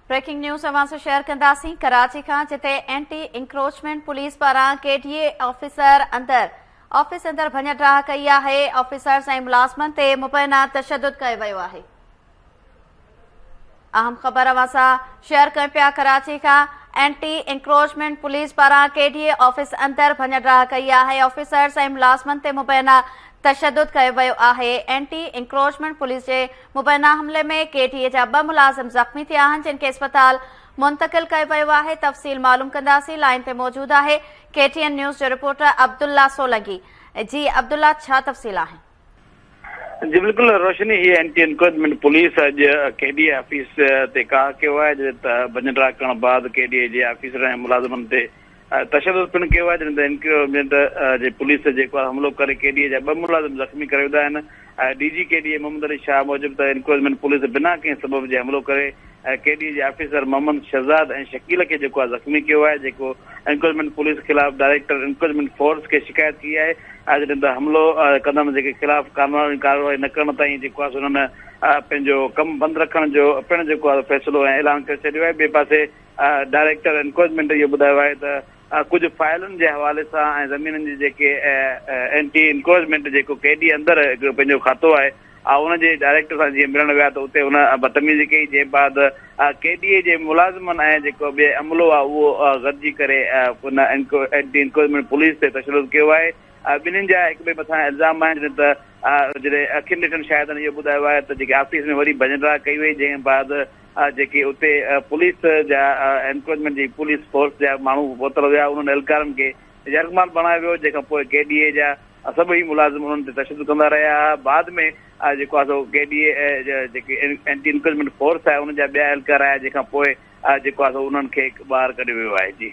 Breaking news अवां सां share कंदासीं कराची खां, जिते एंटी इंक्रोचमेंट पुलिस पारां केडीए ऑफिसर अंदर ऑफिस अंदर भञ ड्राह कई आहे। ऑफिसर्स ऐं मुलाज़िमनि ते मुबैना तशद्दुद कयो वियो आहे। अहम ख़बर अवां सां शेयर कयूं पिया कराची खां, एंटी इंक्रोचमेंट पुलिस पारां केडीए ऑफिस अंदर भञ ड्राह कई आहे। ऑफिसर्स ऐं मुलाज़िमनि ते मुबैना तशद्दुद कयो वियो आहे। एंटी इंक्रोचमेंट पुलिस जे मुबैना हमले में केडीए जा 2 मुलाज़िम ज़ख़्मी थिया आहिनि, जिन खे अस्पताल मुंतकिल कयो वियो आहे। तफ़सील मालूम कंदासीं, लाइन ते मौजूद आहे केटीएन न्यूज़ जो रिपोर्टर अब्दुल्ला सोलंकी। जी अब्दुल्ला, छा तफ़सील आहे? जी बिल्कुलु रोशनी, हीअ एंटी एनक्रोचमेंट पुलिस अॼु केडीए ऑफिस ते काह कयो आहे, जॾहिं त भञ करण बाद केडीए जे ऑफिसर ऐं मुलाज़िमनि ते तशद्दुद पिणु कयो आहे। जॾहिं त एनक्रोचमेंट जे पुलिस जेको आहे हमलो करे केडीए जा 2 मुलाज़िम ज़ख़्मी करे विधा आहिनि। डीजी केडीए मोहम्मद अली शाह मूजिबि त एनक्रोचमेंट पुलिस बिना कंहिं सबब जे हमलो करे केडीए जे ऑफिसर मोहम्मद शहज़ाद ऐं शकील खे जेको आहे ज़ख़्मी कयो आहे, जेको एनक्रोचमेंट पुलिस ख़िलाफ़ डायरेक्टर एनक्रोचमेंट फोर्स खे शिकायत कई आहे। जॾहिं त हमलो कंदड़ जेके ख़िलाफ़ कानूनी कार्रवाई न करण ताईं जेको आहे हुननि पंहिंजो कमु बंदि रखण जो पिणु जेको आहे फ़ैसिलो ऐं ऐलान करे छॾियो आहे। ॿिए पासे डायरेक्टर एनक्रोचमेंट इहो ॿुधायो आहे त कुझु फाइलुनि जे हवाले सां ऐं ज़मीनुनि जे जेके एंटी एनक्रोचमेंट जेको केडी अंदरि हिकिड़ो पंहिंजो खातो आहे उनजे डायरेक्टर सां जीअं मिलण विया त उते हुन बदतमीज़ी कई, जंहिं बाद केडीए जे मुलाज़िमनि ऐं जेको ॿिए अमलो आहे उहो गॾिजी करे हुन एंटी एनक्रोचमेंट पुलिस ते तशद्दुद कयो आहे। ॿिन्हिनि जा हिक ॿिए मथां इल्ज़ाम आहिनि। जॾहिं त जॾहिं अखियुनि ॾिठनि शाहिदनि इहो ॿुधायो आहे त जेके ऑफिस में वरी भञ कई वई, जंहिं बाद जेके उते पुलिस जा एनक्रोचमेंट जी पुलिस फोर्स जा माण्हू पहुतल हुया, उन्हनि एहलकारनि खे यरगमाल बणायो वियो, जंहिंखां पोइ केडीए जा सभई मुलाज़िम उन्हनि ते तशद्दुद कंदा रहिया। बाद में जेको आहे सो केडीए जेके एंटी एनक्रोचमेंट फोर्स आहे उन जा ॿिया एहलकार आया, जंहिंखां पोइ जेको आहे सो उन्हनि खे ॿाहिरि कढियो वियो आहे। जी।